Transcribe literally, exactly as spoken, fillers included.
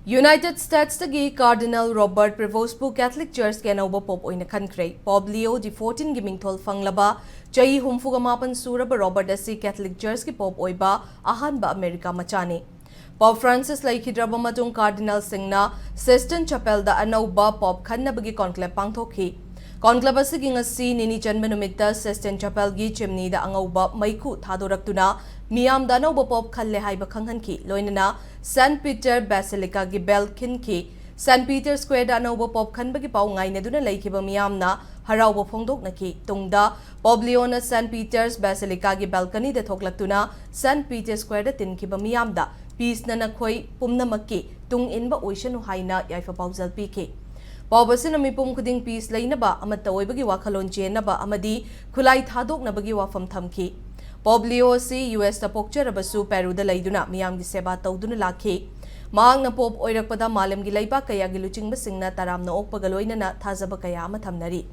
United States ꯇꯒꯤ Cardinal Robert Prevost ꯄꯨ Catholic Church ꯀꯤ ꯑꯅꯧꯕ Pope ꯑꯣꯏꯅ ꯈꯟꯈ꯭ꯔꯦ꯫ Pope Leo the fourteenth ꯒꯤ ꯃꯤꯡꯊꯣꯜ ꯐꯪꯂꯕ ꯆꯍꯤ ꯍꯨꯝꯐꯨꯒ ꯃꯥꯄꯟ ꯁꯨꯔꯕ Robert ꯑꯁꯤ Catholic Church ꯀꯤ Pope ꯑꯣꯏꯕ ꯑꯍꯥꯟꯕ ꯑꯃꯦꯔꯤꯀꯥ ꯃꯆꯥꯅꯤ꯫ Pope Francis ꯂꯩꯈꯤꯗ꯭ꯔꯕ ꯃꯇꯨꯡ Cardinal ꯁꯤꯡꯅ Sistine Chapel ꯗ ꯑꯅꯧꯕ Pope ꯈꯟꯅꯕꯒꯤ conclave ꯄꯥꯡꯊꯣꯛꯈꯤ꯫ Conclave ꯑꯁꯤꯒꯤ ꯉꯁꯤ ꯅꯤꯅꯤ ꯆꯟꯕ ꯅꯨꯃꯤꯠꯇ Sistine Chapel ꯒꯤ ꯆꯤꯝꯅꯤꯗ ꯑꯉꯧꯕ ꯃꯩꯈꯨ ꯊꯥꯗꯣꯔꯛꯇꯨꯅ ꯃꯤꯌꯥꯝꯗ ꯑꯅꯧꯕ Pope ꯈꯜꯂꯦ ꯍꯥꯏꯕ ꯈꯪꯍꯟꯈꯤ꯫ ꯂꯣꯏꯅꯅ Saint Peter Basilica ꯒꯤ bell ꯈꯤꯟꯈꯤ꯫ Saint Peter Square ꯗ ꯑꯅꯧꯕ Pope ꯈꯟꯕꯒꯤ ꯄꯥꯎ ꯉꯥꯏꯅꯗꯨꯅ ꯂꯩꯈꯤꯕ ꯃꯤꯌꯥꯝꯅ ꯍꯔꯥꯎꯕ ꯐꯣꯡꯗꯣꯛꯅꯈꯤ꯫ ꯇꯨꯡꯗ Pope Leo ꯅ Saint Peter's Basilica ꯒꯤ balcony ꯗ ꯊꯣꯛꯂꯛꯇꯨꯅ Saint Peter Square ꯗ ꯇꯤꯟꯈꯤꯕ ꯃꯤꯌꯥꯝꯗ Peace ꯅ ꯅꯈꯣꯏ ꯄꯨꯝꯅꯃꯛꯀꯤ ꯇꯨꯡ ꯏꯟꯕ ꯑꯣꯏꯁꯅꯨ ꯍꯥꯏꯅ ꯌꯥꯏꯐ ꯄꯥꯎꯖꯦꯜ ꯄꯤꯈꯤ꯫ Pope ꯑꯁꯤꯅ ꯃꯤꯄꯨꯝ ꯈꯨꯗꯤꯡ peace ꯂꯩꯅꯕ, ꯑꯃꯠꯇ ꯑꯣꯏꯕꯒꯤ ꯋꯥꯈꯜꯂꯣꯟ ꯆꯦꯟꯅꯕ ꯑꯃꯗꯤ ꯈꯨꯠꯂꯥꯏ ꯊꯥꯗꯣꯛꯅꯕꯒꯤ ꯋꯥꯐꯝ ꯊꯝꯈꯤ꯫ Pope Leo ꯑꯁꯤ U S ꯇ ꯄꯣꯛꯆꯔꯕꯁꯨ Peru ꯗ ꯂꯩꯗꯨꯅ ꯃꯤꯌꯥꯝꯒꯤ ꯁꯦꯕꯥ ꯇꯧꯗꯨꯅ ꯂꯥꯛꯈꯤ꯫ ꯃꯍꯥꯛꯅ Pope ꯑꯣꯏꯔꯛꯄꯗ ꯃꯥꯂꯦꯝꯒꯤ ꯂꯩꯕꯥꯛ ꯀꯌꯥꯒꯤ ꯂꯨꯆꯤꯡꯕꯁꯤꯡꯅ ꯇꯔꯥꯝꯅ ꯑꯣꯛꯄꯒ ꯂꯣꯏꯅꯅ ꯊꯥꯖꯕ ꯀꯌꯥ ꯑꯃ ꯊꯝꯅꯔꯤ꯫